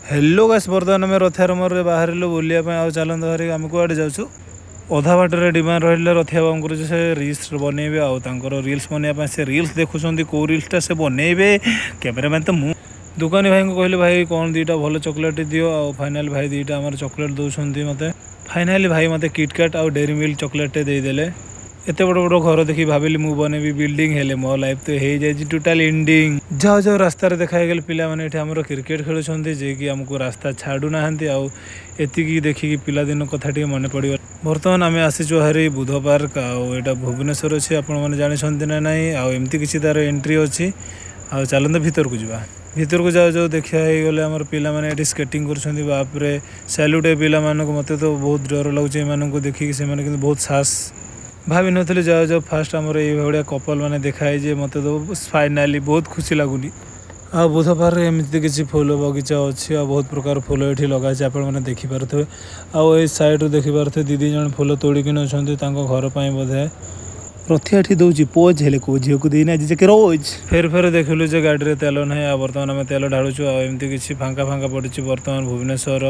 Hello guys, ବର୍ତ୍ତମାନ ଆମେ ରଥିଆ ରୁମରେ ବାହାରିଲୁ ବୁଲିବା ପାଇଁ। ଆଉ ଚାଲନ୍ତୁ ବାହାରିକି ଆମେ କୁଆଡ଼େ ଯାଉଛୁ। ଅଧା ବାଟରେ ଡିମାଣ୍ଡ ରହିଲେ ରଥିଆ ବାବୁଙ୍କର ଯେ ସେ ରିଲ୍ସ ବନେଇବେ, ଆଉ ତାଙ୍କର ରିଲ୍ସ ବନେଇବା ପାଇଁ ସେ ରିଲ୍ସ ଦେଖୁଛନ୍ତି, କେଉଁ ରିଲ୍ସଟା ସେ ବନେଇବେ। କ୍ୟାମେରାମ୍ୟାନ୍ ତ ମୁଁ। ଦୋକାନୀ ଭାଇଙ୍କୁ କହିଲି, ଭାଇ, କ'ଣ ଦୁଇଟା ଭଲ ଚକୋଲେଟ୍ ଦିଅ। ଆଉ ଫାଇନାଲି ଭାଇ ଦୁଇଟା ଆମର ଚକୋଲେଟ୍ ଦେଉଛନ୍ତି ମୋତେ। ଫାଇନାଲି ଭାଇ ମୋତେ କିଟକାଟ ଆଉ ଡେରି ମିଲ୍କ ଚକୋଲେଟ୍ଟେ ଦେଇଦେଲେ। ଏତେ ବଡ଼ ବଡ଼ ଘର ଦେଖି ଭାବିଲି ମୁଁ ବନେଇବି ବିଲ୍ଡିଂ, ହେଲେ ମୋ ଲାଇଫ୍ ତ ହେଇଯାଇଛି ଟୋଟାଲ ଏଣ୍ଡିଂ। ଯାଉ ଯାଉ ରାସ୍ତାରେ ଦେଖା ହେଇଗଲେ ପିଲାମାନେ ଏଠି ଆମର କ୍ରିକେଟ ଖେଳୁଛନ୍ତି, ଯିଏକି ଆମକୁ ରାସ୍ତା ଛାଡ଼ୁନାହାନ୍ତି। ଆଉ ଏତିକି ଦେଖିକି ପିଲାଦିନ କଥା ଟିକେ ମନେ ପଡ଼ିଗଲା। ବର୍ତ୍ତମାନ ଆମେ ଆସିଛୁ ହାରି ବୁଦ୍ଧ ପାର୍କ, ଆଉ ଏଇଟା ଭୁବନେଶ୍ୱର ଅଛି। ଆପଣମାନେ ଜାଣିଛନ୍ତି ନା ନାହିଁ? ଆଉ ଏମିତି କିଛି ତାର ଏଣ୍ଟ୍ରି ଅଛି। ଆଉ ଚାଲନ୍ତୁ ଭିତରକୁ ଯିବା। ଭିତରକୁ ଯାଉ ଯାଉ ଦେଖିବା ହେଇଗଲେ ଆମର ପିଲାମାନେ ଏଠି ସ୍କେଟିଂ କରୁଛନ୍ତି। ବାପରେ, ସାଲ୍ୟୁଟ୍ ଏ ପିଲାମାନଙ୍କୁ! ମୋତେ ତ ବହୁତ ଡର ଲାଗୁଛି ଏମାନଙ୍କୁ ଦେଖିକି, ସେମାନେ କିନ୍ତୁ ବହୁତ ସାହସ। ଭାବିନଥିଲି ଯାଉ ଯାଉ ଫାଷ୍ଟ ଆମର ଏଇଭଳିଆ କପଲ୍ ମାନେ ଦେଖା ହେଇଯିବେ। ମୋତେ ତ ଫାଇନାଲି ବହୁତ ଖୁସି ଲାଗୁନି। ଆଉ ବୁଦ୍ଧ ପାର୍କରେ ଏମିତି କିଛି ଫୁଲ ବଗିଚା ଅଛି, ଆଉ ବହୁତ ପ୍ରକାର ଫୁଲ ଏଠି ଲଗାଯାଇଛି, ଆପଣମାନେ ଦେଖିପାରୁଥିବେ। ଆଉ ଏଇ ସାଇଡ଼ରୁ ଦେଖିପାରୁଥିବେ, ଦିଦି ଜଣ ଫୁଲ ତୋଳିକି ନେଉଛନ୍ତି ତାଙ୍କ ଘର ପାଇଁ ବୋଧେ। ରଥିଆ ଏଠି ଦଉଛି ପୋଜ୍, ହେଲେ କୋଉ ଝିଅକୁ ଦେଇନି ଆଜି ଯାକେ ରୋଜ୍। ଫେର ଫେର ଦେଖିଲୁ ଯେ ଗାଡ଼ିରେ ତେଲ ନାହିଁ, ଆଉ ବର୍ତ୍ତମାନ ଆମେ ତେଲ ଢାଳୁଛୁ। ଆଉ ଏମିତି କିଛି ଫାଙ୍କା ଫାଙ୍କା ପଡ଼ିଛି ବର୍ତ୍ତମାନ ଭୁବନେଶ୍ୱର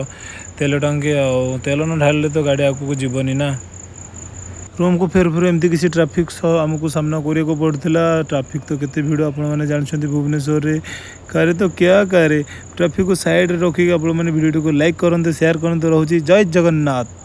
ତେଲ ଟାଙ୍କି। ଆଉ ତେଲ ନ ଢାଳିଲେ ତ ଗାଡ଼ି ଆଗକୁ ଯିବନି ନା। ରୁମ୍କୁ ଫେରୁ ଫେରୁ ଏମିତି କିଛି ଟ୍ରାଫିକ୍ ସହ ଆମକୁ ସାମ୍ନା କରିବାକୁ ପଡ଼ୁଥିଲା। ଟ୍ରାଫିକ୍ ତ କେତେ ଭିଡ଼, ଆପଣମାନେ ଜାଣିଛନ୍ତି ଭୁବନେଶ୍ୱରରେ। କରେ ତ କ୍ୟା କରେ, ଟ୍ରାଫିକ୍କୁ ସାଇଡ଼ରେ ରଖିକି ଆପଣମାନେ ଭିଡ଼ିଓଟିକୁ ଲାଇକ୍ କରନ୍ତୁ, ସେୟାର କରନ୍ତୁ। ରହୁଛି, ଜୟ ଜଗନ୍ନାଥ।